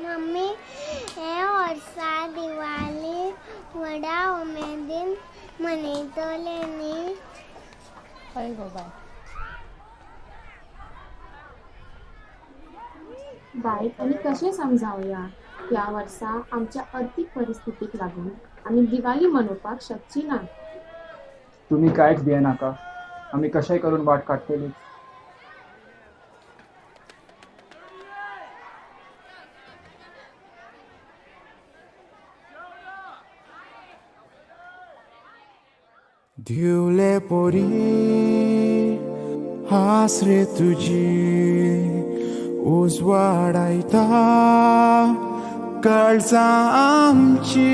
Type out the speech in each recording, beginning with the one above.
Mummy, हे वर्सा दिवाळी व्हडा उमेदीन मनयतले न्ही? हय गो बाय. बायक आमी कशें समजावया? ह्या वर्सा आमच्या अर्थीक परिस्थितीक लागून आमी दिवाळी मनोवपाक शकची ना. तुमी कांयच भियेनाका, आमी कशेंय करून वाट काडटलींच. दिवले पोरी हास रे तुजी उजवाडायता काळजां आमची.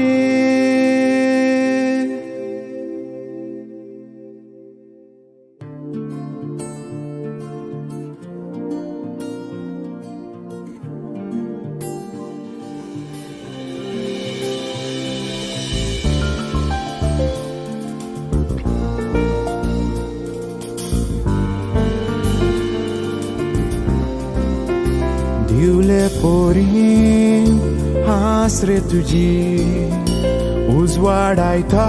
दिवले पोरी हास रे तुजी उजवाडायता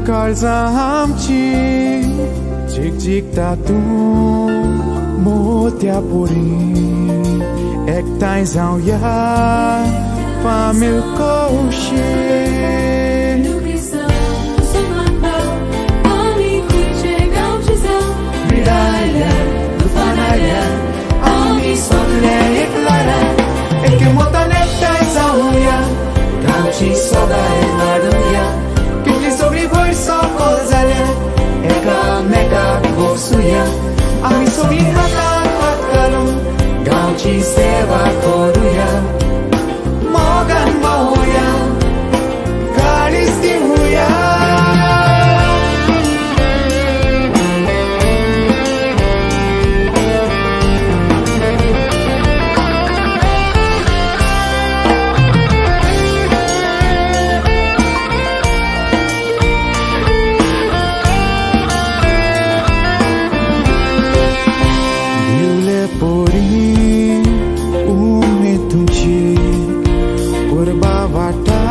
काळजां आमची. चिकचिकता तूं मोत्या पोरी एकठांय जावया फामील कशी. आमी सगळे एक ल्हारां एके मतान एकठांय जावया, गांवची सोबाय वाडोवया. कितली सगळी वयर सकल जाल्या एकामेकाक भोगसुया. आमी सगळीं हातान हात घालून गांवची सेवा करुया. मोगान भोंवया, काळीज दिवया. दिवले पोरी उमेद तुमची उर्बा वाटा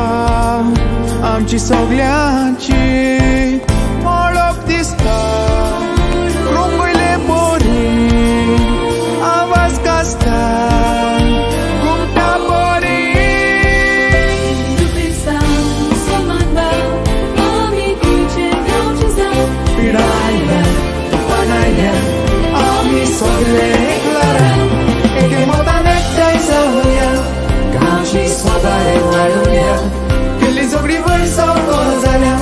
आमची सगल्यांची. मळब दिसता रोंबयले पोरी आवाज गाजता घुमटा पोरी. पिडा आयल्या तुफान आयल्या आमी सगळे एक ल्हारां एके मतान एकठांय जावया, गांवची सोबाय वाडोवया. केल्ली झगडी वयर सकल जाल्या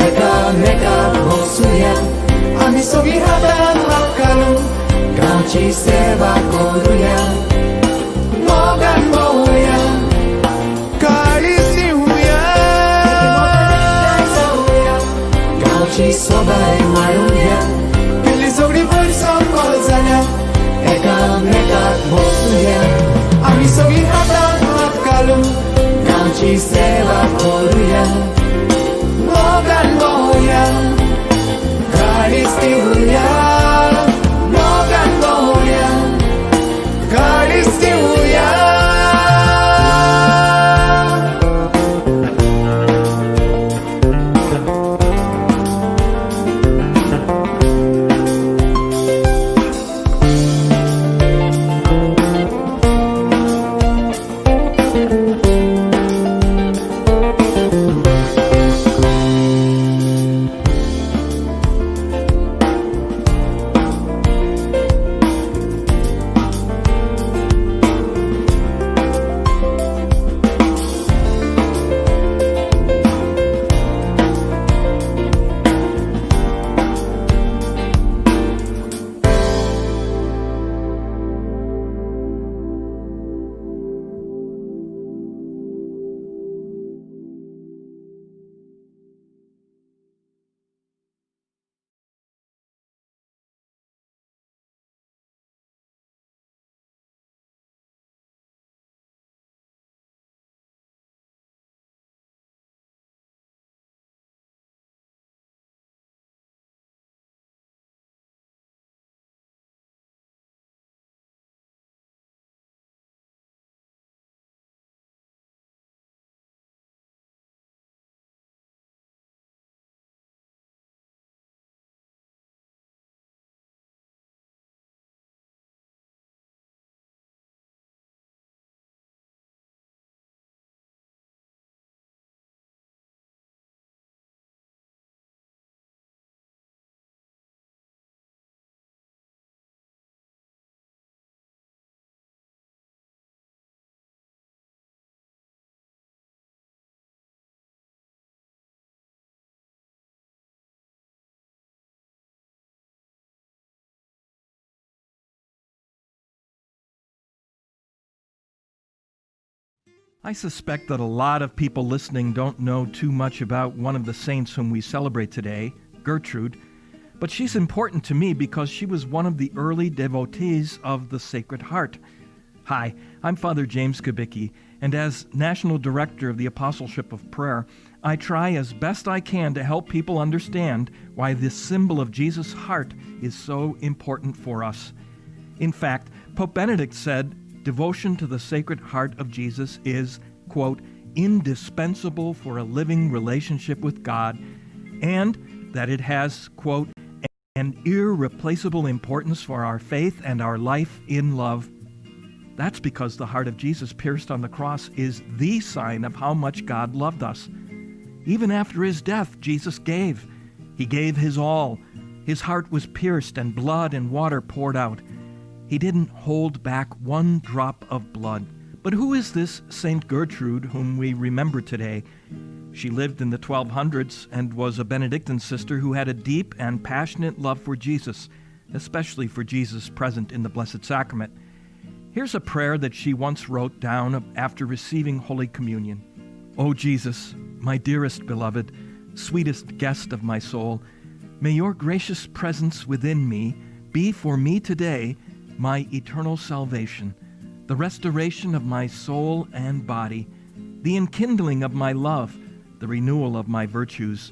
एकामेकाक भोगसुया. आमी सगळीं हातान हात घालून गांवची सेवा करुया. मोगान भोंवया, काळीज दिवया. गांवची सोबाय वाडोवया. केल्ली झगडी वयर सकल जाल्या एकामेकाक भोगसुया. आमी सगळीं हातान हात घालून गांवची सेवा करुया. मोगान भोंवया, काळीज दिवया. मोगान भोंवया, काळीज दिवया. I suspect that a lot of people listening don't know too much about one of the saints whom we celebrate today, Gertrude, but she's important to me because she was one of the early devotees of the Sacred Heart. Hi, I'm Father James Kubicki, and as National Director of the Apostleship of Prayer, I try as best I can to help people understand why this symbol of Jesus' heart is so important for us. In fact, Pope Benedict said, devotion to the Sacred Heart of Jesus is, quote, indispensable for a living relationship with God, and that it has, quote, an irreplaceable importance for our faith and our life in love. That's because the heart of Jesus pierced on the cross is the sign of how much God loved us. Even after his death, Jesus gave. He gave his all. His heart was pierced and blood and water poured out. He didn't hold back one drop of blood. But who is this Saint Gertrude whom we remember today? She lived in the 1200s and was a Benedictine sister who had a deep and passionate love for Jesus, especially for Jesus present in the Blessed Sacrament. Here's a prayer that she once wrote down after receiving Holy Communion. O Jesus, my dearest beloved, sweetest guest of my soul, may your gracious presence within me be for me today my eternal salvation, the restoration of my soul and body, the enkindling of my love, the renewal of my virtues.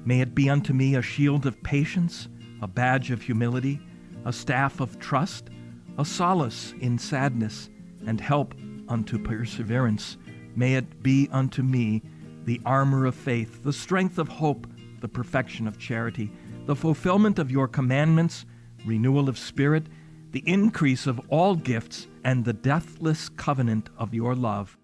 May it be unto me a shield of patience, a badge of humility, a staff of trust, a solace in sadness, and help unto perseverance. May it be unto me the armor of faith, the strength of hope, the perfection of charity, the fulfillment of your commandments, renewal of spirit, the increase of all gifts, and the deathless covenant of your love.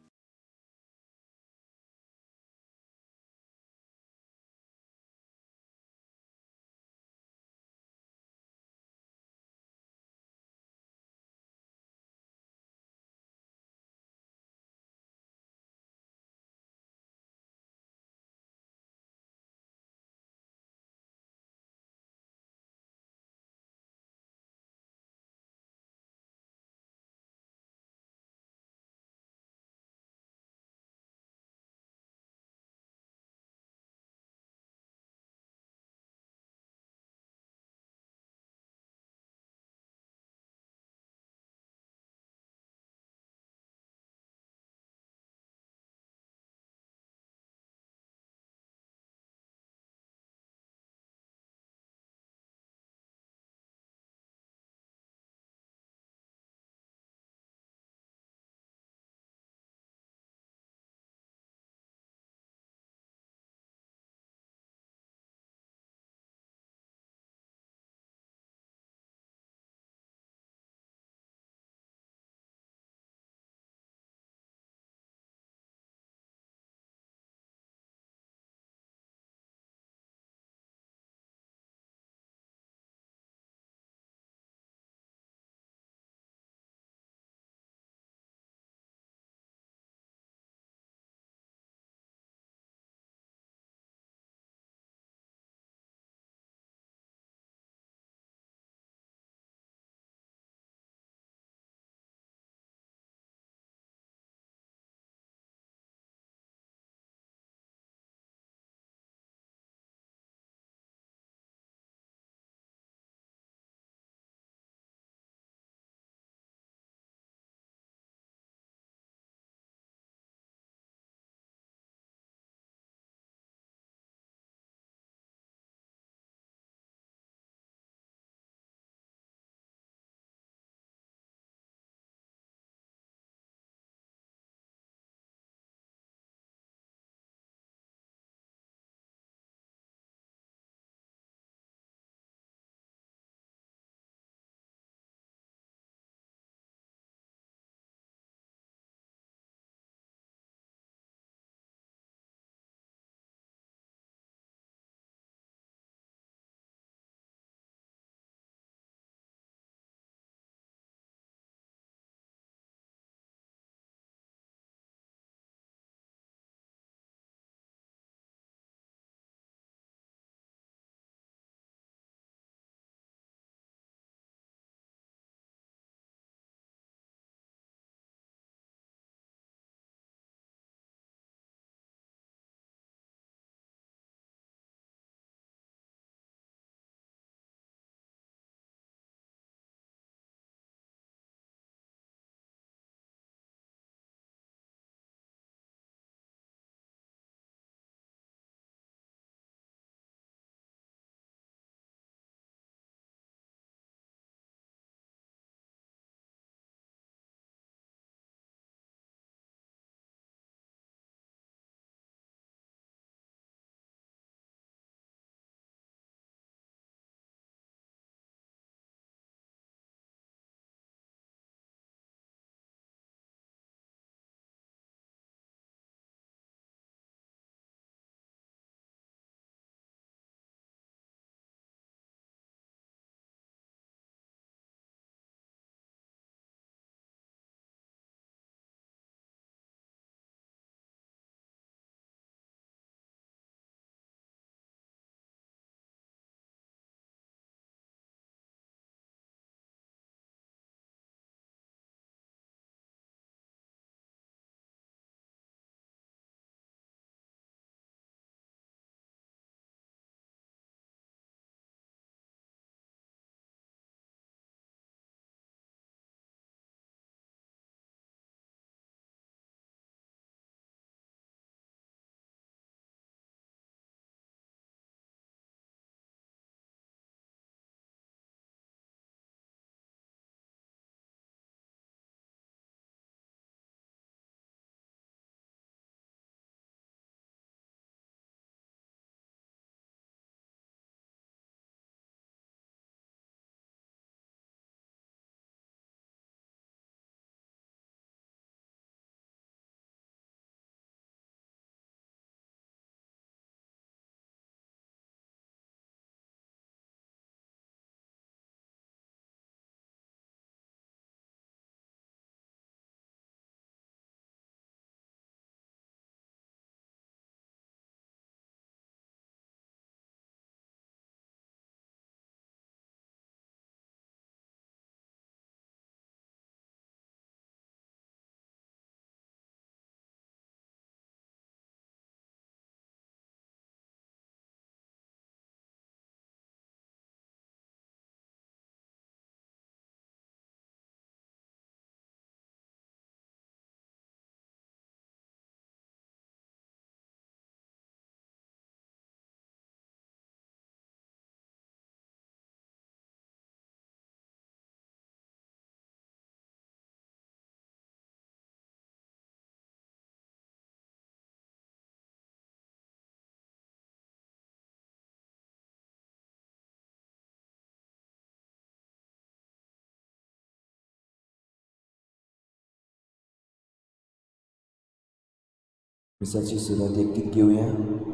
मिसाची सुरवात एक गीत घेवया.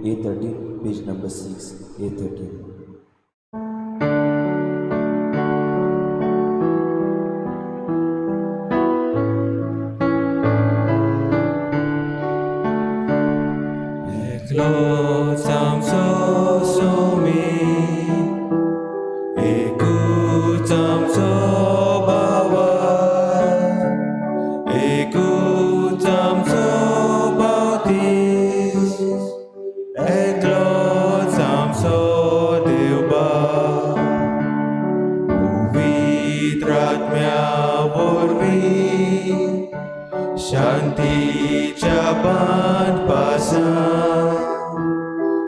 A 13, page number 6, A 13. एकलोच आमचो स्वामी, एकूच आमचो बाबा, एकूच आमचो बावतीस, एकलोच आमचो देवबा, पवित्र आत्म्या वरवीं शांतीच्या बांदपासान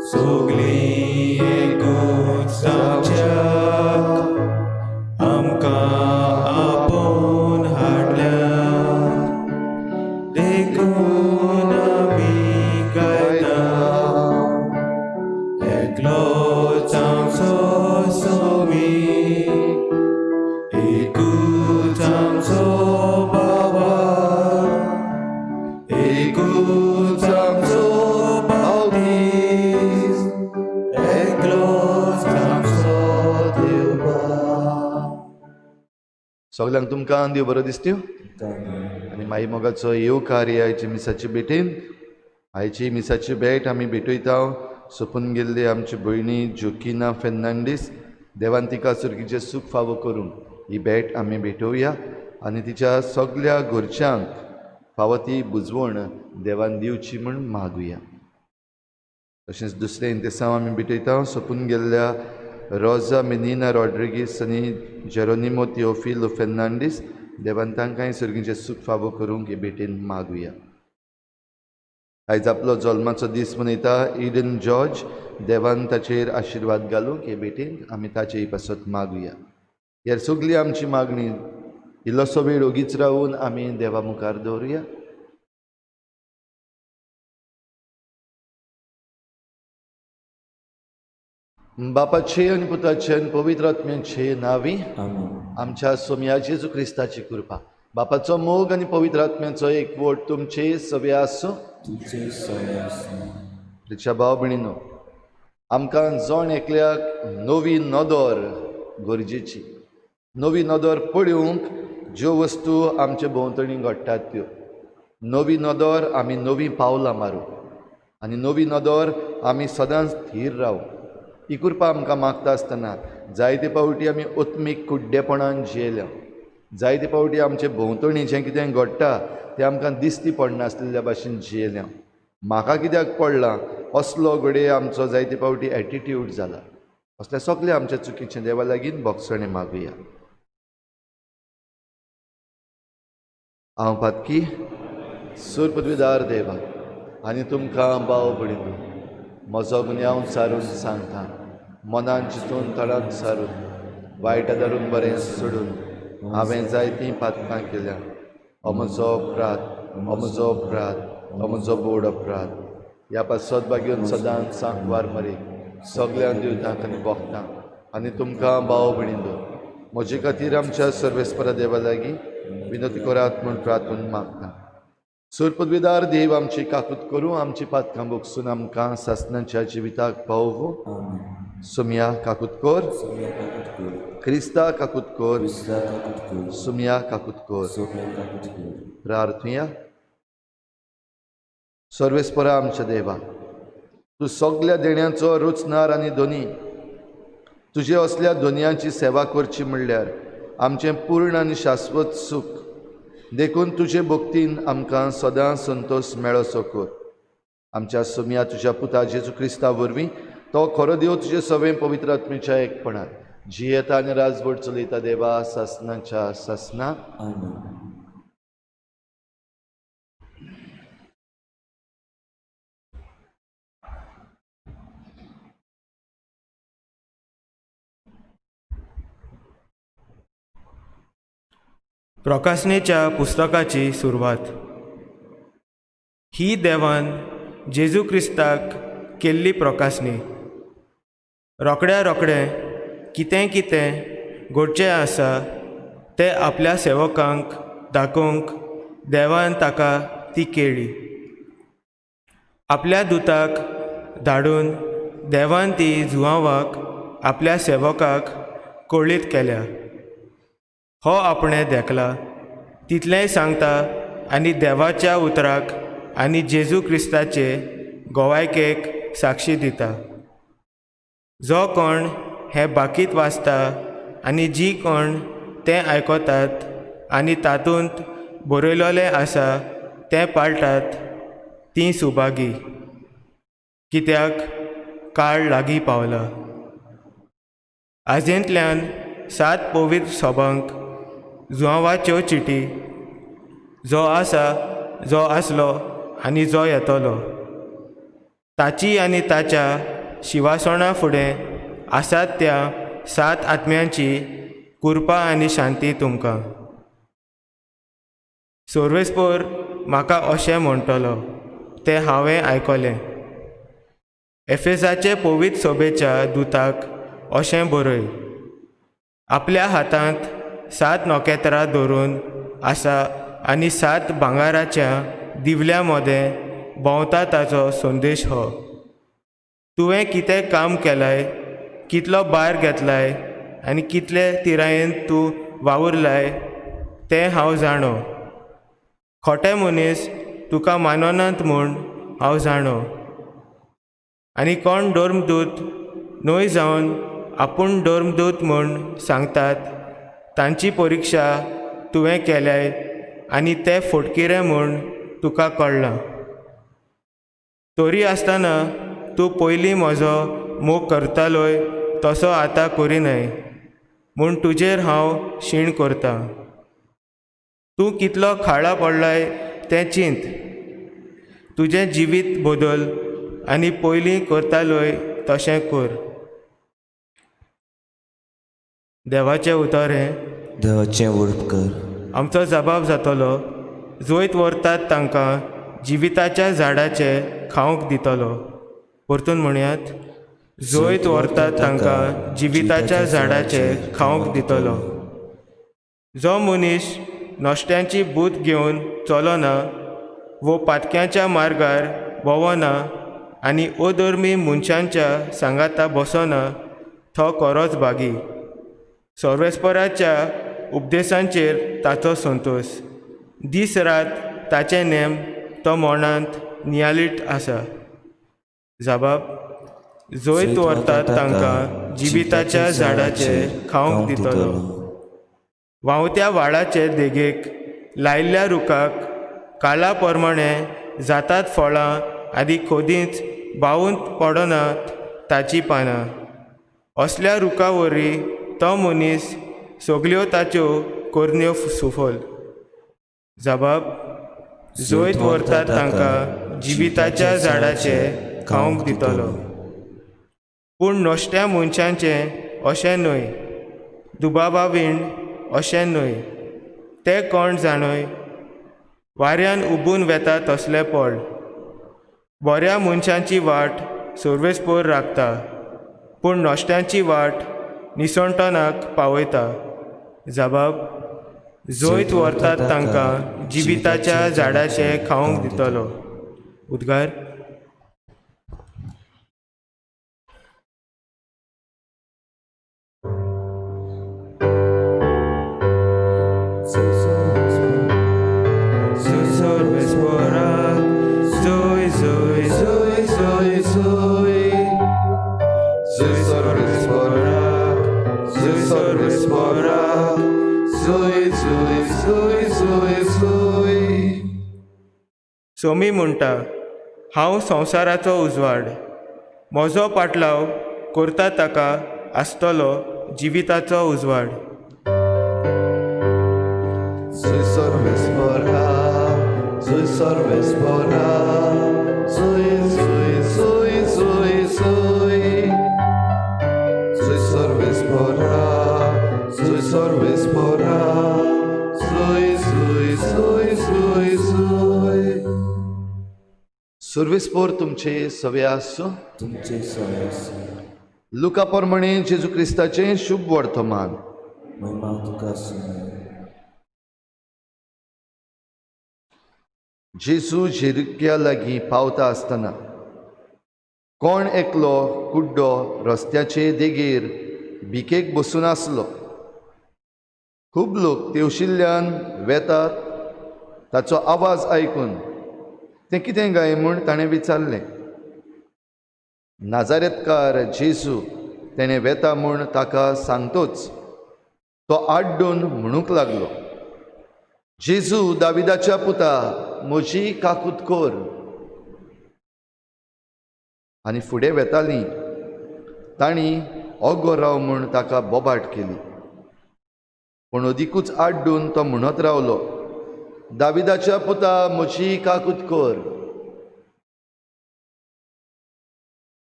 सगळीं एकूच जावच्याक आमकां आपोवन हाडल्यात, देखून आमी गायता, एकलोच आमचो स्वामी, एकूच आमचो बाबा, एकूच आमचो बावतीस, एकलोच आमचो देवबा. सगल्यांक तुमकां देव बरो दिसत्यो आनी माई मोगाचो येवकार आयची मिसाची भेटेन. आयची मिसाची भेट आमी भेटयता सोंपून गेल्ली आमची भयणी जोकिना फेर्नांडीस. देवान तिका सुर्गीचें सूख फावो करूंक ही भेट आमी भेटोवया आनी तिच्या सगल्या घरच्यांक फावो ती बुजवण देवान दिवची म्हूण मागुया. तशेंच दुसरें इंतेसांव आमी भेटयता सोंपून गेल्ल्या रोजा मिनिना रॉड्रिगीस आनी जेरोनिमो तिओफिलो फेर्नांडीस. देवान तांकांय सर्गीचें सूख फावो करूंक हे भेटेन मागुया. आयज आपलो जल्माचो दीस मनयता इडन जॉर्ज. देवान ताचेर आशिर्वाद घालूंक हे भेटेन आमी ताचे पासत मागुया. ह्या सगली आमची मागणी इल्लोसो वेळ ओगीच रावून आमी देवा मुखार दवरुया. बापाचे आनी पुताचे आनी पवित्र आत्म्याचे नांवी आमच्या सोमया जेजू क्रिस्ताची कृपा, बापाचो मोग आनी पवित्र आत्म्याचो एकवट तुमचे सगळे आसूं. प्रिच्या भाव भयणीनो, आमकां जण एकल्याक नवी नदर गरजेची. नवी नदर पळोवंक ज्यो वस्तू आमचे भोंवतणी घडटात त्यो नवी नदर आमी नवीं पावलां मारूं आनी नवी नदर आमी सदांच थीर रावूं. ही कृपा आमकां मागता आसतना जायते फावटी आमी आत्मीक कुड्डेपणान जियेल्या. जायते फावटी आमचे भोंवतणी जें कितें घडटा तें आमकां दिश्टी पडनासलेल्या भाशेन जियेल्या. म्हाका कित्याक पडलां असलो घडये आमचो जायते फावटी एटिट्यूड जाला. असल्या सगळें आमच्या चुकीचें देवा लागीं भोगसणें मागुया. हांव पातकी सूर पदवीदार देवा आनी तुमकां भाव भयणीनो म्हजो गुन्यांव सारून सांगता. मनान चिंतून तळान सारून वायट धरून बरें सोडून हांवें जायतीं पातकां केल्या. हो म्हजो अपराध, हो म्हजो अपराध, हो म्हजो बोड अपराध. ह्या पासत बागेवन सदांच सांकवार मरे सगळ्यांक दिवतांक आनी भोगतांक आनी तुमकां भाव भयणीनो म्हजे खातीर आमच्या सर्वेस्परा देवा लागीं विनंती करात म्हूण प्रार्थून मागता. सूर पदवीदार देव आमची काकूत करूं, आमची पातकां भोगसून आमकां सासणाच्या जिविताक पावोवं. सुमया काकूत कर, क्रिस्ता काकूत कर, सुमया काकूत कर. प्रार्थुया. सर्वेस्परा आमच्या देवा, तूं सगल्या देण्याचो रचणार आनी धनी. तुजे असल्या धनयांची सेवा करची म्हणल्यार आमचें पूर्ण आनी शाश्वत सूख. देखून तुजे भक्तीन आमकां सदां संतोश मेळोसो कर. आमच्या सुमया तुज्या पुता जेजू क्रिस्ता वरवीं तो खरो देव तुजे सगळें पवित्र आत्मेच्या एकपणान जियेता आनी राजवट चलयता देवा सासनाच्या सासना. प्रकाशनेच्या पुस्तकाची सुरवात. ही देवान जेजू क्रिस्ताक केल्ली प्रकाशनी. रोखड्या रोखडें कितें कितें घडचें आसा तें आपल्या सेवकांक दाखोवंक देवान ताका ती केळी. आपल्या दुताक धाडून देवान ती जुवांवाक आपल्या सेवकाक कळीत केल्या. हो आपणें देखला तितलेंय सांगता आनी देवाच्या उतराक आनी जेजू क्रिस्ताचे गोवायकेक साक्षी दिता. जो कोण हें बाकीत वाचता आनी जी कोण तें आयकतात आनी तातूंत बरयलोलें आसा तें पाळटात तीं सुभागी, कित्याक काळ लागीं पावला. आजेंतल्यान 7 पवित्र सोबांक जुवांवाच्यो चिटी, जो आसा, जो आसलो आनी जो येतलो, ताची आनी ताच्या शिवासणा फुडें आसात त्या 7 आत्म्यांची कृपा आनी शांती तुमकां. सोर्वेस्पोर म्हाका अशें म्हणटलो तें हांवें आयकलें. एफेसाचे पवित्र सभेच्या दुताक अशें बरय, आपल्या हातांत 7 नखेत्रां धरून आसा आनी 7 भांगराच्या दिवल्या मदें भोंवता ताचो संदेश हो. तुवें कितें काम केलाय, कितलो भार घेतलाय आनी कितले तिरायेन तूं वावुरलाय तें हांव जाणो. खोटे मनीस तुका माननात म्हूण हांव जाणो. आनी कोण धर्मदूत न्हय जावन आपूण धर्मदूत म्हूण सांगतात तांची परिक्षा तुवें केल्याय आनी ते फटकिरे म्हूण तुका कळ्ळां. तरी आसतना तूं पयलीं म्हजो मोग करतालोय तसो आतां करिनाय म्हूण तुजेर हांव शीण करतां. तूं कितलो खाळा पडलाय तें चिंत. तुजें जिवीत बदल आनी पयलीं करतालोय तशें कर. देवाचें उतर हें. देवाचें उर्ब कर. आमचो जबाब जातलो, जैत व्हरतात तांकां जिविताच्या झाडाचें खावंक दितलो. परतून म्हणयात, जैत व्हरतात तांकां जिविताच्या झाडाचें खावंक दितलो. जो मनीस नश्ट्यांची बूद घेवन चलना वो पातक्यांच्या मार्गार भोंवना आनी अधर्मी मनशांच्या सांगाता बसना तो खरोच भागी. सर्वेस्पराच्या उपदेशांचेर ताचो संतोश, दीस रात ताचे नेम तो मनांत नियाळीत आसा. जबाब, जैत व्हरतात तांकां जिविताच्या झाडाचें खावंक दितलो. व्हांवत्या व्हाळाचे देगेक लायिल्ल्या रुखाक काळा प्रमाणे जातात फळां आनी खोदींच बावून पडनात ताचीं पानां. असल्या रुखा वरी तो मनीस सगल्यो ताच्यो करण्यो सुफल. जबाब, जैत व्हरतात तांकां जिविताच्या झाडाचें खावंक दितलो. पूण नश्ट्या मनशांचें अशें न्हय, दुबावावीण अशें न्हय, ते कोण जाणय, वाऱ्यान उबून वेता तसलें पड. बऱ्या मनशांची वाट सर्वेस्पोर राखता, पूण नश्ट्यांची वाट निसणटनाक पावयता. जबाब, जैत व्हरतात तांकां जिविताच्या झाडाचें खावंक दितलो. उद्गार. सोमी म्हणटा, हांव संवसाराचो उजवाड, म्हजो पाटलाव करता ताका आसतलो जिविताचो उजवाड. सर्वेस्पोर तुमचे सवे आसूं. तुमचे सवे आसूं. लुका प्रमाणे जेजू क्रिस्ताचें शुभ वर्तमान. महिमा तुका आसूं. जेजू जेरिक्या लागीं पावता आसतना कोण एकलो कुड्डो रस्त्याचे देगेर भिकेक बसून आसलो. खूब लोक तेवशिल्ल्यान वेतात ताचो आवाज आयकून तें कितें गाय म्हूण ताणें विचारलें. नाजारेतकार जेजू तेणें वेता म्हूण ताका सांगतोच तो आड्डून म्हणूंक लागलो, जेजू दाविदाच्या पुता, म्हजी काकूत कर. आनी फुडें वेतालीं तांणी ओगो राव म्हूण ताका बोबाट केली. पूण अदिकूच आड्डून तो म्हणत रावलो, दाविदाच्या पुता, म्हजी काकूत कर.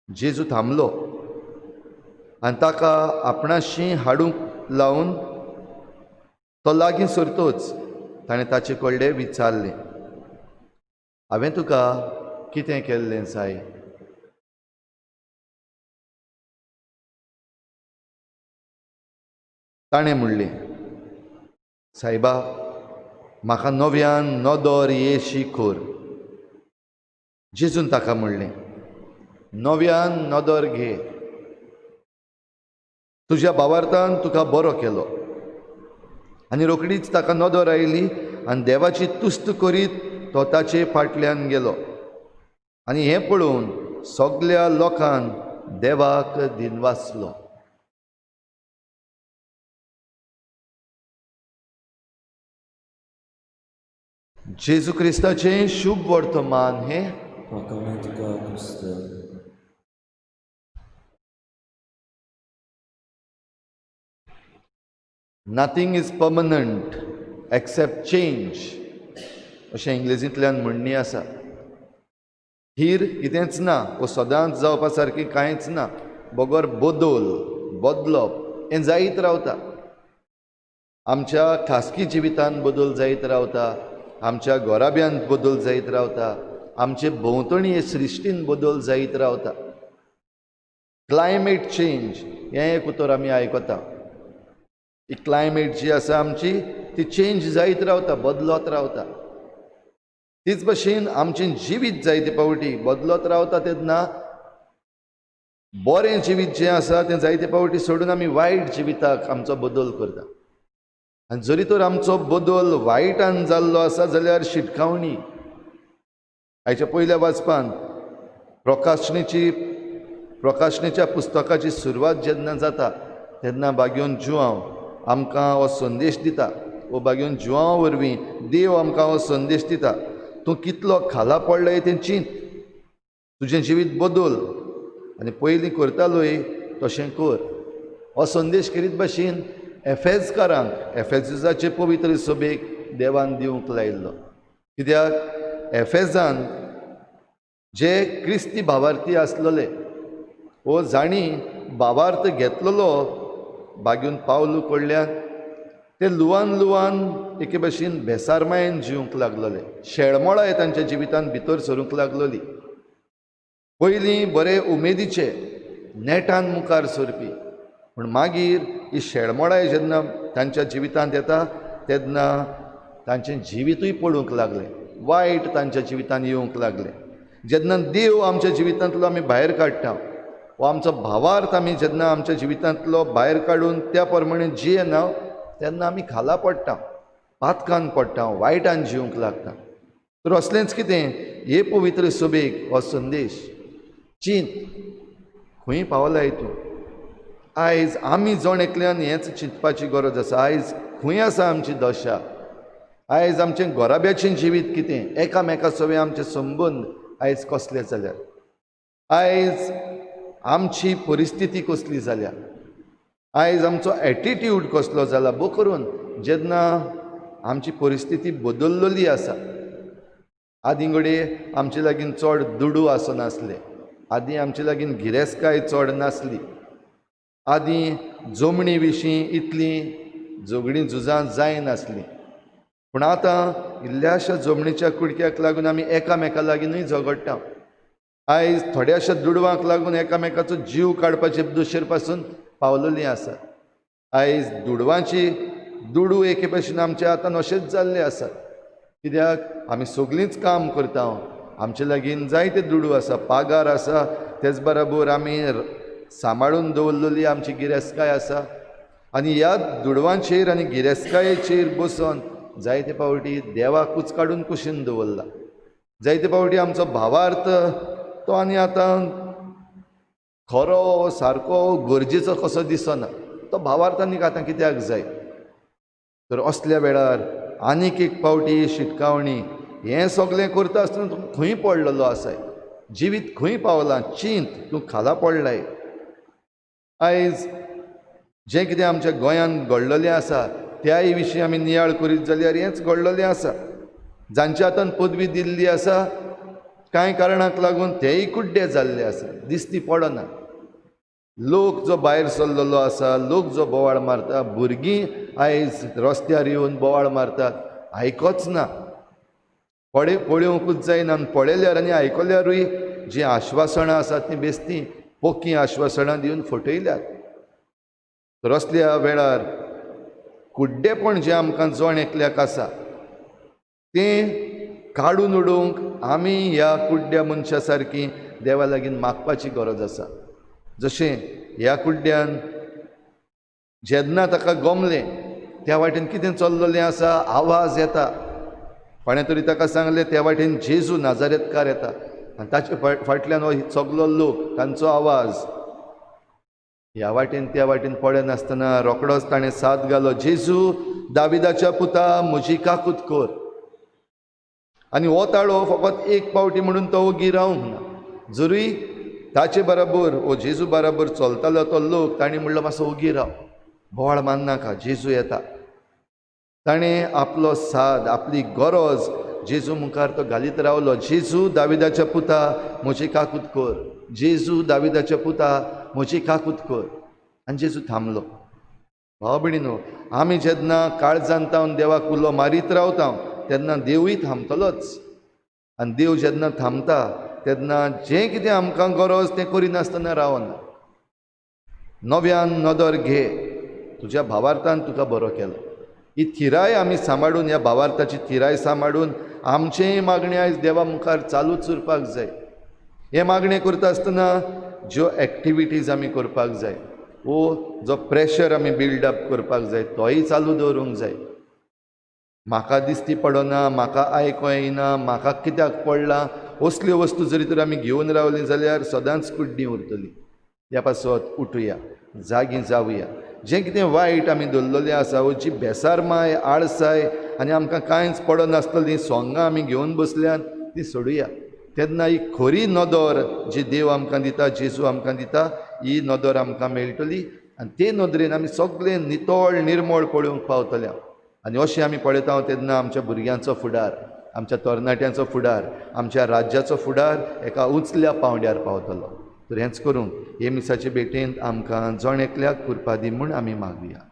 जेजू थांबलो आनी ताका आपणाशी हाडूंक लावन तो लागीं सरतोच ताणें ताचे कडले विचारलें, हांवें तुका कितें केल्लें जाय? ताणें म्हणलें, सायबा, म्हाका नव्यान नदर येशी कर. जेजून ताका म्हणलें, नव्यान नदर घे, तुज्या भावार्थान तुका बरो केलो. आनी रोखडीच ताका नदर आयली आनी देवाची तुस्त करीत तो ताचे फाटल्यान गेलो. आनी हें पळोवन सगल्या लोकान देवाक दिनवासलो. जेजू क्रिस्ताचें शुभ वर्तमान हें. Nothing is permanent except change अशें इंग्लेजींतल्यान म्हणणी आसा. थीर कितेंच ना वो सदांच जावपा सारकें कांयच ना, बगर बदल बदलप हें जायत रावता. आमच्या खासगी जिवितांत बदल जायत रावता, आमच्या घराब्यांत बदल जायत रावता, आमचे भोंवतणी हे सृश्टीन बदल जायत रावता. क्लायमेट चेंज हें एक उतर आमी आयकता. ही क्लायमेट जी आसा आमची ती चेंज जायत रावता, बदलत रावता. तीच भशेन आमचें जिवीत जायते फावटी बदलत रावता. तेन्ना बरें जिवीत जें आसा तें जायते फावटी सोडून आमी वायट जिविताक आमचो बदल करता. आनी जरी तर आमचो बदल वायटान जाल्लो आसा जाल्यार शिटकावणी आयच्या पयल्या वाचपान प्रकाशनेच्या पुस्तकाची सुरवात जेन्ना जाता तेन्ना बागयोन जुआंव आमकां हो संदेश दिता. वो बागयोन जुआंव वरवीं देव आमकां हो संदेश दिता, तूं कितलो खाला पडलाय तें चिंत, तुजें जिवीत बदल आनी पयलीं करतालोय तशें कर. हो संदेश करीत भाशेन एफेजकारांक एफेजाचे पवित्र सभेक देवान दिवंक लायिल्लो. कित्याक एफेजान जे क्रिस्ती भावार्थी आसलेले वो जाणी भावार्थ घेतलेलो बागेवन पावलू कडल्यान ते लुवान लुवान एके भशेन बेसारमायेन जिवंक लागलेले, शेळमोळाय तांच्या जिवितांत भितर सरूंक लागलेली. पयलीं बरे उमेदीचे नेटान मुखार सरपी, पूण मागीर ही शेळमोळाय जेन्ना तांच्या जिवितांत येता तेन्ना तांचें जिवितूय पडूंक लागलें, वायट तांच्या जिवितांत येवंक लागलें. जेन्ना देव आमच्या जिवितांतलो आमी भायर काडटा वो आमचो भावार्थ आमी जेन्ना आमच्या जिवितांतलो भायर काडून त्या प्रमाणे जियेना तेन्ना आमी खाला पडटा, पातकान पडटा, वायटान जिवंक लागता. तर असलेंच कितें हे पवित्र सभेक हो संदेश, चिंत खंय पावलाय तूं. आयज आमी जण एकल्यान हेंच चिंतपाची गरज आसा. आयज खंय आसा आमची दशा, आयज आमचें घराब्याचें जिवीत कितें, एकामेका सवें आमचे संबंद आयज कसले जाल्यात, आयज आमची परिस्थिती कसली जाल्या, आयज आमचो एटिट्यूड कसलो जाला. बो करून जेन्ना आमची परिस्थिती बदल्लेली आसा, आदीं घडये आमचे लागीं चड दुडू आसनासले, आदीं आमचे लागीं गिरेस्तकाय चड नासली, आदीं जमणी विशीं इतलीं झगडीं झुजां जायनासलीं, पूण आतां इल्ल्याशा जमणीच्या कुडक्याक लागून आमी एकामेका लागींनूय झगडटा. आयज थोड्याशा दुडवांक लागून एकामेकाचो जीव काडपाचे दुशेर पासून पावलेलीं आसात. आयज दुडवांची दुडू एके भशेन आमच्या हातान अशेंच जाल्ले आसात. कित्याक आमी सगळींच काम करता, आमचे लागीं जायते दुडू आसा, पागार आसा, तेच बराबर आमी सांबाळून दवरलेली आमची गिरेस्तकाय आसा आनी ह्या दुडवांचेर आनी गिरेस्तकायेचेर बसून जायते फावटी देवाकूच काडून कुशीन दवरला. जायते फावटी आमचो भावार्थ तो आनी आतां खरो सारको गरजेचो कसो दिसना, तो भावार्थ आनीक आतां कित्याक जाय. तर असल्या वेळार आनीक एक फावटी शिटकावणी, हें सगळें करता आसतना तूं खंय पडलेलो आसाय, जिवीत खंय पावलां, चिंत तूं खाला पडलाय. आयज जें कितें आमच्या गोंयांत घडलेलें आसा त्याय विशीं आमी नियाळ करीत जाल्यार हेंच घडलेलें आसा. जांच्या हातान पदवी दिल्ली आसा कांय कारणाक लागून तेय कुड्डे जाल्ले आसा, दिसती पडना. लोक जो भायर सरलेलो आसा, लोक जो बोवाळ मारता, भुरगीं आयज रस्त्यार येवन बोवाळ मारतात, आयकोच ना, पळोवंकूच जायना. आनी पळयल्यार आनी आयकल्यारूय जीं आश्वासनां आसात तीं बेस्तीं पोकीं आश्वासनां दिवन फटयल्यात. तर असल्या वेळार कुड्डेपण जें आमकां जण एकल्याक आसा तें काडून उडोवंक आमी ह्या कुड्ड्या मनशा सारकी देवा लागीं मागपाची गरज आसा. जशें ह्या कुड्ड्यान जेन्ना ताका गमलें त्या वाटेन कितें चल्लेलें आसा, आवाज येता, कोणें तरी ताका सांगलें त्या वाटेन जेजू नाजारेतकार येता आनी ताचे फाटल्यान हो सगलो लोक, तांचो आवाज ह्या वाटेन त्या वाटेन पळयनासतना रोकडोच ताणें साद घालो, जेजू दाविदाच्या पुता म्हजी काकूत कर. आनी हो ताळो फकत एक पावटी म्हणून तो ओगी रावंक ना, जरूय ताचे बराबर ओ जेजू बराबर चलतालो तो लोक, ताणें म्हणलो मातसो ओगी राव, बोवाळ मारनाका, जेजू येता. ताणें आपलो साद, आपली गरज जेजू मुखार तो घालीत रावलो, जेजू दाविदाच्या पुता म्हजी काकूत कर, जेजू दाविदाच्या पुता म्हजी काकूत कर. आनी जेजू थांबलो. भाव भयणीनो, आमी जेन्ना काळजान तावन देवाक उलो मारीत रावता तेन्ना देवूय थांबतलोच. आनी देव जेन्ना थांबता तेन्ना जें कितें आमकां गरज तें करिनासतना रावना. नव्यान नदर घे, तुज्या भावार्थान तुका बरो केलो. ही थिराय आमी सांबाळून, ह्या भावार्थाची थिराय सांबाळून आमचेंय मागणें आयज देवा मुखार चालूच उरपाक जाय. हें मागणें करता आसतना ज्यो एक्टिविटीज आमी करपाक जाय वो जो प्रेशर आमी बिल्डअप करपाक जाय तोय चालू दवरूंक जाय. म्हाका दिसती पडना, म्हाका आयको येना, म्हाका कित्याक पडलां, असल्यो वस्तू जरी तर आमी घेवन रावली जाल्यार सदांच कुड्डी उरतली. ह्या पासत उठुया, जागी जावया. जें कितें वायट आमी दवरलेलें आसा वो जी बेसारमाय, आळसाय आनी आमकां कांयच पडनासतलीं सोंगां आमी घेवन बसल्यान ती सोडुया. तेन्ना ही खरी नदर जी देव आमकां दिता, जेजू आमकां दिता, ही नदर आमकां मेळटली आनी ते नदरेन आमी सगळें नितळ निर्मळ पळोवंक पावतले. आनी अशें आमी पळयता तेन्ना आमच्या भुरग्यांचो फुडार, आमच्या तरणाट्यांचो फुडार, आमच्या राज्याचो फुडार एका उंचल्या पांवड्यार पावतलो. तर हेंच करूंक हे मिसाचे भेटेंत आमकां जण एकल्याक कृपा दी म्हूण आमी मागुया.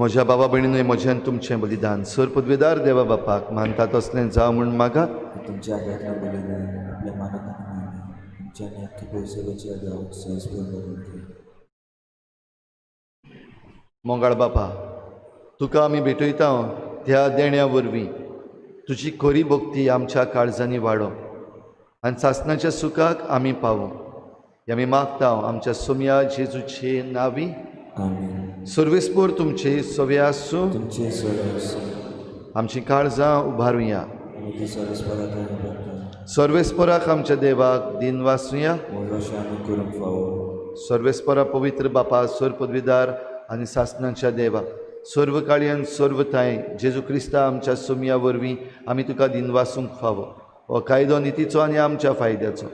म्हज्या बाबा भयणीनूय म्हजें तुमचें बलिदान सर पदवेदार देवा बापाक मानता तसलें जावं म्हूण मागात. तुमच्या हातांतलें बलिदान आपल्या मानकान तुमच्या आख्ख्या परिसराच्या देवाक सहजपण करून घे. मोगाळ बापा, तुका आमी भेटयता त्या देण्या वरवीं तुजी खरी भक्ती आमच्या काळजांनी वाडो आनी सासणाच्या सुखाक आमी पावो. आमी मागता आमच्या सोम्या जेजूचे नावी. आमेन. सर्वेस्पोर तुमचे सवे आसूं. तुमचे सवे आसूं. आमची काळजां उबारुया. सर्वेस्पराक सर्वेस्पराक आमच्या देवाक दिन वासुया. आमी करूंक फावो. सर्वेस्परा पवित्र बापा, सर्व पदवीदार आनी सासणाच्या देवा, सर्व काळयान सर्व थांय जेजू क्रिस्ता आमच्या सोम्या वरवीं आमी तुका दिनवासूंक फावो. हो कायदो नितीचो आनी आमच्या फायद्याचो.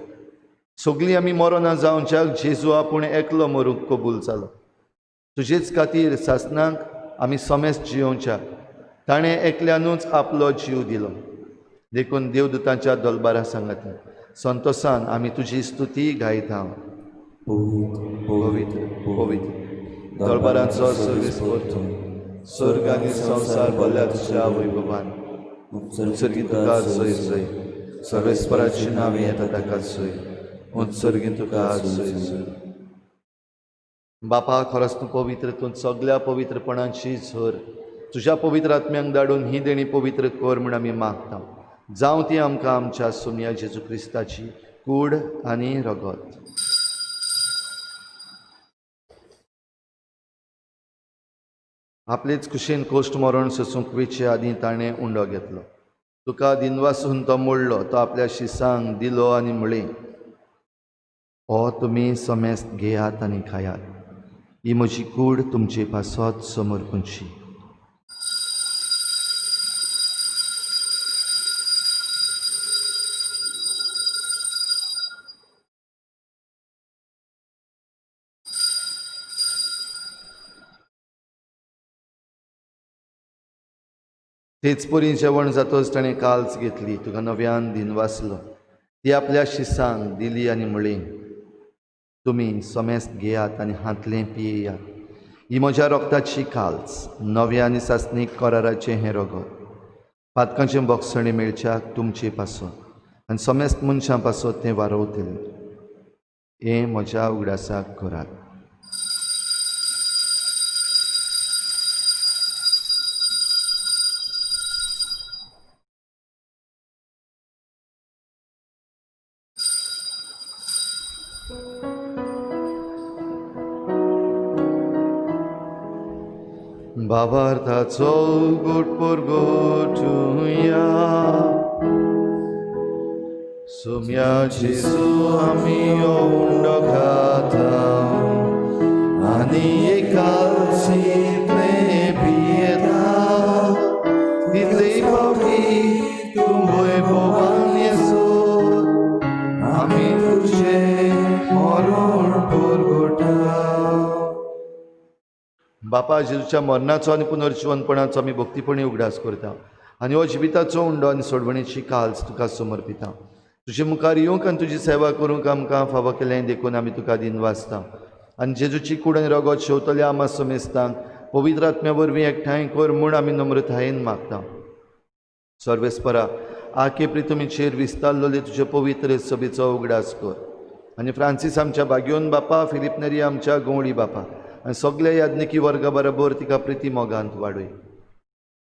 सगळीं आमी मरोना जावच्याक जेजू आपूण एकलो मरूंक कबूल जालो. तुजेच खातीर सासणाक आमी समेस जियोवच्याक ताणें एकल्यानूच आपलो जीव दिलो. देखून देवदूतांच्या दलबारा सांगाती संतोसान आमी तुजी स्तुती गायता. पवित्र पवित्र दलबारांचो सर्वेस्पर तूं, स्वर्ग आनी संवसार भरल्या तुज्या वैभवान. उत्सर्गी तुका जय जय. सर्वेस्पराची नांव येता ताका जय. उत्सर्गी तुका जय जय. बापा, खरोच तूं पवित्र, तूं सगल्या पवित्रपणाची झर. तुज्या पवित्र आत्म्यांक धाडून ही देणी पवित्र कर म्हूण आमी मागता. जावं ती आमकां आमच्या सोम्या जेजू क्रिस्ताची कूड आनी रगत. आपलेच कुशीन कोश्ट मरण सोसूंक वेचे आदीं ताणें उंडो घेतलो. तुका दिनवासून तो मोडलो, तो आपल्या शिसांक दिलो आनी म्हळें, हो तुमी समेस्त घेयात आनी खायात, ही म्हजी कूड तुमचे पासत समर्पणची. तेच परी जेवण जातच ताणें काल्स घेतली, तुका नव्यान दिनवासलो, ती आपल्या शिसांक दिली आनी म्हळें, तुमी समेस्त घेयात आनी हांतलें पियेयात, ही म्हज्या रोगताची काल्स, नव्या आनी सासणीक कराराचें हें रगत, पातकांचें बोगसणें मेळच्याक तुमचे पासत आनी समेस्त मनशां पासत तें वारवतलें. हें म्हज्या उगडासाक करात. भावार्थाचो गोट परगटुया. सोम्या जेजू आमी उंडो खाता आनी एकालसींतलें पियेता, तितले फावटी तूं वैभवान येसो आमी तुजें मरण परगटा. बापा, जेजूच्या मरणाचो आनी पुनर्जिवनपणाचो आमी भक्तीपणी उगडास करता आनी हो जिविताचो उंडो आनी सोडवणेची काल्स तुका समर्पिता. तुजे मुखार येवंक आनी तुजी सेवा करूंक आमकां फावो केलें देखून आमी तुका दिनवासता. आनी जेजूची कूड आनी रगत शेवतल्या आमा समेस्तांक पवित्र आत्म्या वरवीं एकठांय कर म्हूण आमी नम्रतायेन मागता. सर्वेस्परा, आखे प्रितमीचेर विस्तारलेले तुजे पवित्र सभेचो उगडास कर आनी फ्रांसीस आमच्या बाग्योन बापा, फिलीप नेरी आमच्या गवळी बापा आनी सगल्या याज्ञिकी वर्गा बरोबर तिका प्रिती मोगांत वाडय.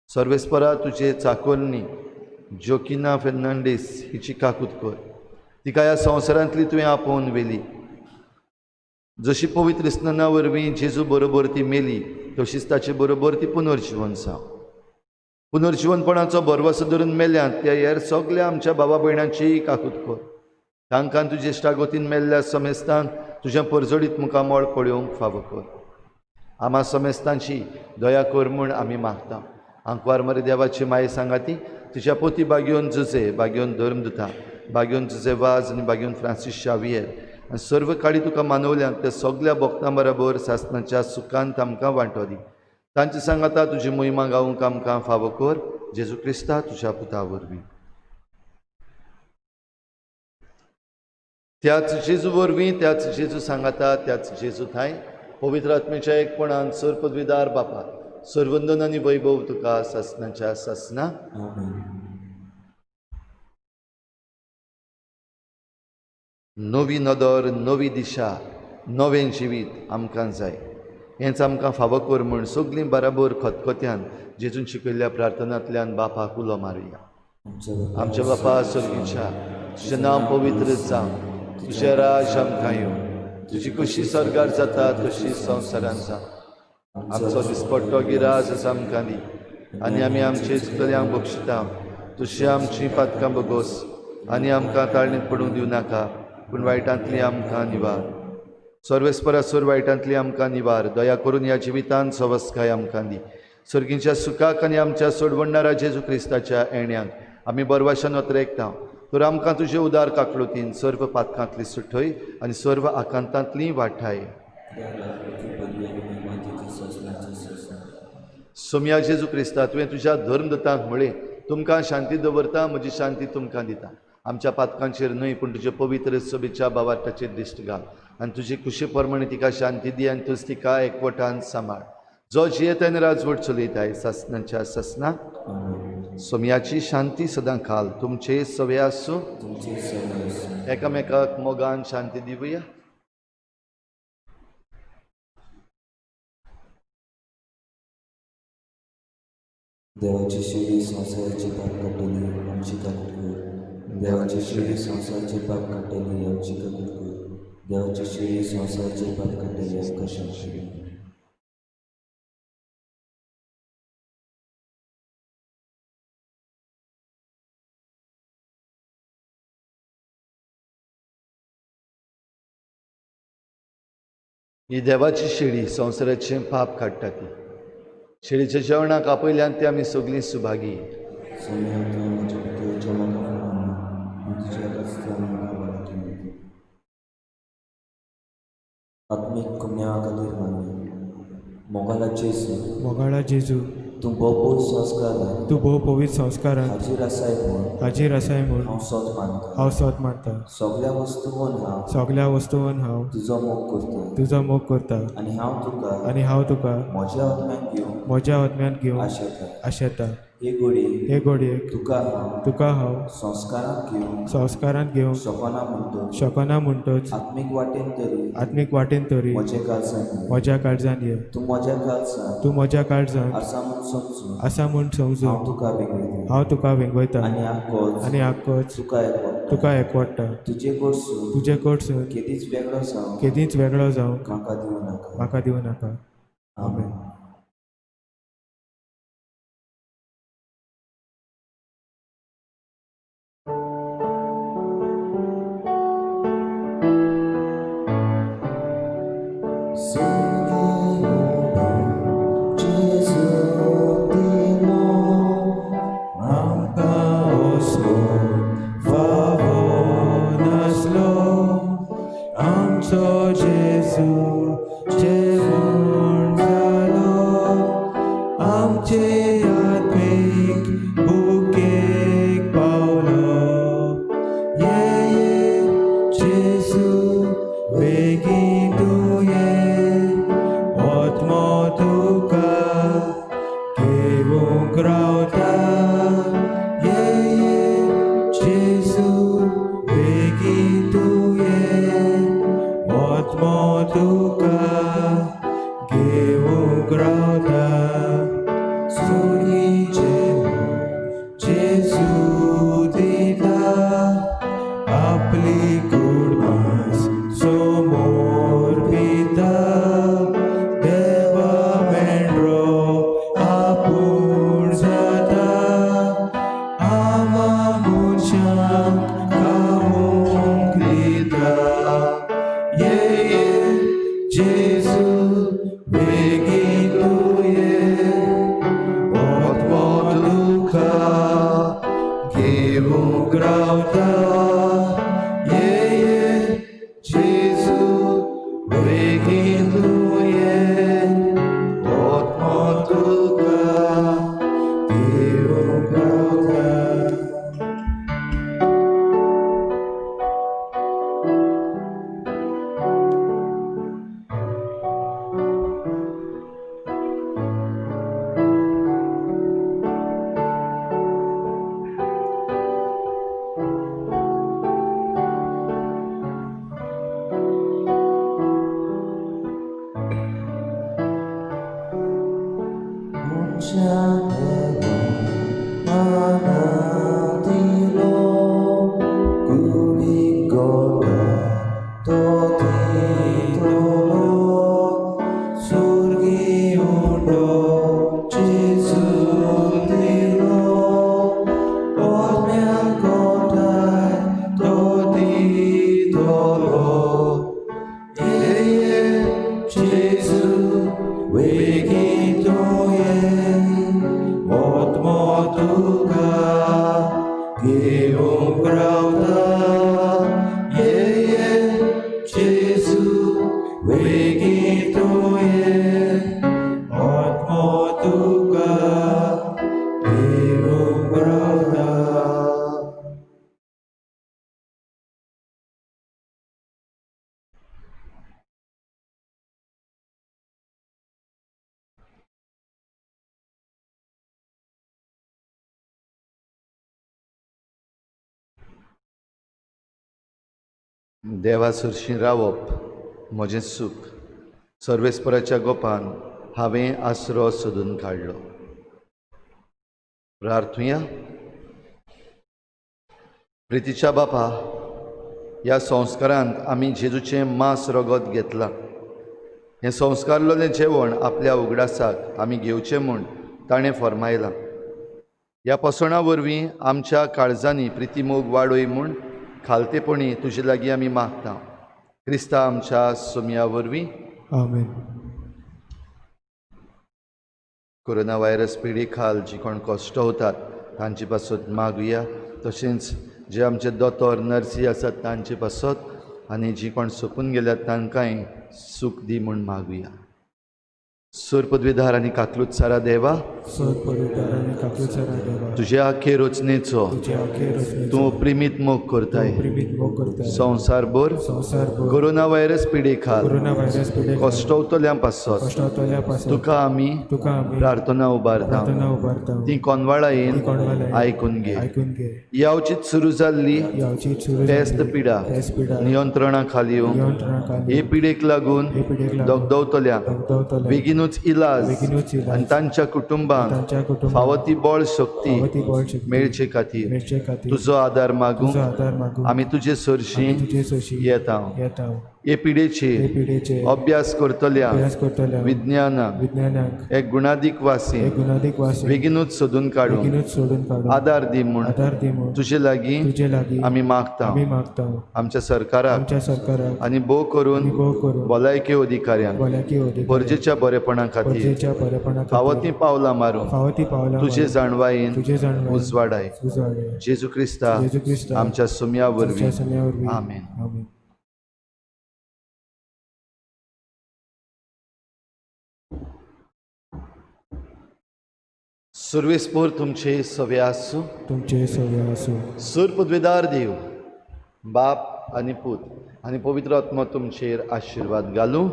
सर्वेस्परा, तुजे चाकोरनी जोकिना फेर्नांडीस हिची काकूत कर, तिका ह्या संवसारांतली तुवें आपोवन व्हेली. जशी पवित्र स्नाना वरवीं जेजू बरोबर ती मेली, तशीच ताचे बरोबर ती पुनर्जिवन जावं. पुनर्जिवनपणाचो भरवसो धरून मेल्यांत त्या हेर सगल्या आमच्या बाबा भयणांचीय काकूत कर. तांकां तुजे इश्टागतीन मेल्ल्या समेस्तांक तुजें परजडीत मुखामळ पळोवंक फावो कर. आमा समेस्तांची दया कर म्हूण आमी मागता. आंकवार मरे देवाची माये सांगाती तुज्या पोती बागयोन जुजे, बागयोन धर्मदुता, बागयोन जुजे वाज आनी बागयोन फ्रांसीस शावियर आनी सर्व काळी तुका मानवल्यांत त्या सगल्या भक्तां बरोबर सासणाच्या सुखांत आमकां वांटो दी. तांचे सांगाता तुजी मोहिमा गावंक आमकां फावो कर, जेजू क्रिस्ता तुज्या पुता वरवीं. त्याच जेजू वरवीं, त्याच जेजू सांगाता, त्याच जेजू थांय पवित्र आत्मेच्या एकपणान सर पदवीदार बापा सर्वंदन आनी वैभव तुका सासनाच्या सासना. आमेन. नवी नदर, नवी दिशा, नवें जिवीत आमकां जाय. हेंच आमकां फावो कर म्हूण सगळीं बराबर खतखत्यान जेजून शिकयल्ल्या प्रार्थनांतल्यान बापाक उलो मारुया. आमच्या बापा स्वर्गीच्या, तुजें नांव पवित्र जावं, तुजें राज आमकां येवं, तुजी कशी सर्गार जाता तशी संवसारान जावं. आमचो दिसपट्टो गिरास आमकां दी आनी आमी आमचे चुकल्यांक बक्षिता, तशी आमची पातकां बगोस आनी आमकां ताळणींत पडूंक दिवं नाका, पूण वायटांतली आमकां निवार. सर्वेस्परासर वायटांतली आमकां निवार. दया करून ह्या जिवितान सवस्काय आमकां दी. सर्गीच्या सुखाक आनी आमच्या सोडवणणारा जेजू क्रिस्ताच्या येण्याक आमी बरवाशान अत्रेकता. तर आमकां तुजे उदार काकळुतीन सर्व पातकांतली सुठय आनी सर्व आकांतांतली वाठाय. सोम्या जेजू क्रिस्ता, तुवें तुज्या धर्मदतांक म्हळें, तुमकां शांती दवरता, म्हजी शांती तुमकां दिता. आमच्या पातकांचेर न्हय पूण तुजे पवित्र सभेच्या भावार्थाचेर दिश्ट घाल आनी तुजी कुशी प्रमाणे तिका शांती दी आनी तूच तिका एकवटान सांबाळ. जो जियेता आनी राजवट चलयताय सासनाच्या सासना. सोम्याची शांती सदां खाल तुमचे सवे आसूं. एकामेकाक मोगान शांती दिवया. देवाची शिडी संवसाराचे पाप काडटली आमची काकूट कर. देवाची शिडी संवसाराचे पाप काडटली आमची काकूट कर. देवाची शिडी संवसाराचे पाप काडटली आमकां शांती दी. ही देवाची शेळी संवसाराचें पाप काडटा. ती शेळीच्या जेवणाक आपयल्यान ती आमी सगळीं सुभागी. आत्मीक कुम्यावा खातीर मागणें. मोगाळा जेजू, मोगाळा जेजू, तूं भोव संस्कारान, तूं भोव पवित्र संस्कारान हाजीर आसाय म्हूण, हाजीर आसाय म्हूण हांव सोद मानता, हांव सोद मानता. सगळ्या वस्तूंन हांव, सगळ्या वस्तूंन हांव तुजो मोग करता, तुजो मोग करता आनी हांव तुका, आनी हांव तुका म्हज्या आत्म्यान घेवंक, म्हज्या आत्म्यान घेवंक आशेता. आशेता. हे घडये, हे घडयेक तुका हांव, तुका हांव संस्कारांत घेवंक, संस्कारांत घेवंक शकना म्हणटच, शकना म्हणटच, आत्मीक वाटेन तरी, आत्मीक वाटेन तरी म्हज्या काळजान ये, म्हज्या काळजान ये. तूं म्हज्या काळजान, तूं म्हज्या काळजान आसा म्हूण समजून, आसा म्हूण समजून हांव तुका वेंगयता, हांव तुका वेंगयता आनी आक्कोच, आनी आक्कोच तुका एकवटा, तुका एकवटा. तुजे कडसून, तुजे कडसून केदींच वेगळो जावंक, केदींच वेगळो जावंक म्हाका दिवं नाका, म्हाका दिवं नाका. आमेन. Yeah, yeah, तो दितलो सुर्गी उंडो जेजू दिलो आत्म्याक गोठाय तो दितलो ये जेजू वेगीं तूं ये आत्मो तुका घेवंक रावता ये जेजू वेगीं तूं ये आत्मो तुका घेवंक रावता. देवा सरशीं रावप म्हजें सूख. सर्वेस्पराच्या गोपान हांवें आसरो सोदून काडलो. प्रार्थुया. प्रितीच्या बापा, ह्या संस्कारांत आमी जेजूचें मांस रगत घेतलां. हें संस्कारलेलें जेवण आपल्या उगडासाक आमी घेवचें म्हूण ताणें फर्मायलां. ह्या पसणा वरवीं आमच्या काळजांनी प्रितीमोग वाडय म्हूण खालतेपणी तुजे लागीं आमी मागता. क्रिस्ता आमच्या सोमया वरवीं. आमेन. कोरोना व्हायरस पिडी खाल जी कोण कश्टवतात तांचे पासत मागुया. तशेंच जे आमचे दोतोर नर्सी आसात तांचे पासत आनी जी कोण सोंपून गेल्यात तांकांय सूख दी म्हूण मागुया. सोर पदवीधार आनी काकलूत सारा देवा, तुज्या आखे रचनेचो तूं प्रिमीत मोग करताय. संवसारभर कोरोना व्हायरस पिडे खाल कश्टवतल्यां पासत तुका आमी प्रार्थना उबारता. ती कोनवाळायेन आयकून घे. यावचीच सुरू जाल्ली पेस्त पिडा नियंत्रणा खाली येवंक हे पिडेक लागून दगदवतल्यांक बेगीनूच इलाज आनी तांच्या कुटुंबांक फावो ती बळ शक्ती मेळचे खातीर तुजो आदार मागूंक आमी तुजे सरशीं येता. हे पिडेचेर अभ्यास करतल्या विज्ञानाक एक गुणादीक वासी बेगीनूच सोदून काडून आदार दी म्हूण तुजे लागीं आमी मागता. आमच्या सरकाराक आनी भोव करून भलायकी अधिकाऱ्यांक गरजेच्या बरेपणा खातीर फावो तीं पावलां मारून तुजे जाणवायेन उजवाडाय. जेजू क्रिस्ता आमच्या सुमया वरवीं. आमेन. सुर्वेस्पोर तुमचे सवे आसूं. तुमचे सवे आसूं. सूर पदवेदार देव बाप आनी पूत आनी पवित्र आत्मो तुमचेर आशिर्वाद घालूं.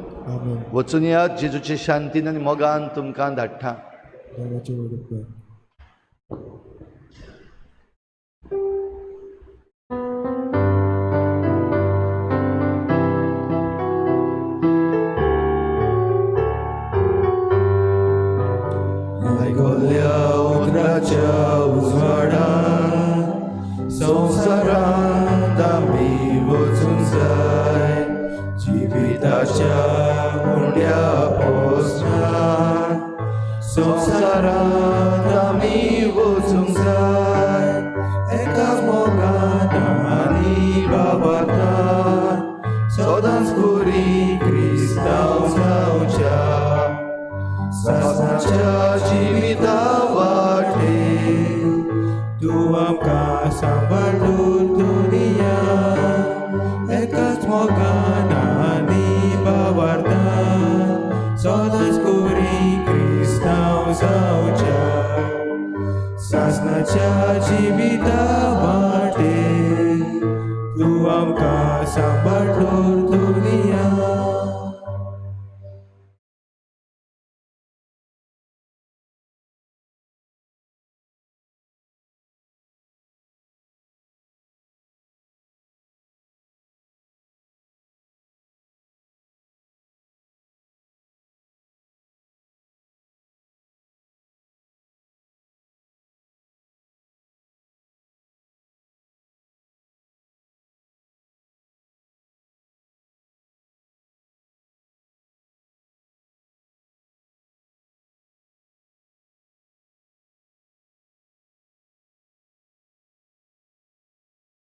वचून यात जेजूचे शांतीन आनी मोगान तुमकां धाडटा. आयकल्या उतराच्या उजवाडान संवसारांत आमी वचूंक जाय. जिविताच्या उंड्या पोसणान संवसारांत आमी वचूंक जाय. एकाच मोगान आनी बाबातान सदांच बरी क्रिस्तांव जावच्या सासणाच्या जिविता वाटे. तूं आमकां सांबाळून दुनिया एकाच मोगान आनी बाबार्थान सदांच बरी क्रिस्तांव जावच्या सासणाच्या जिविता वाटे. तूं आमकां सांबाळून दुनिया.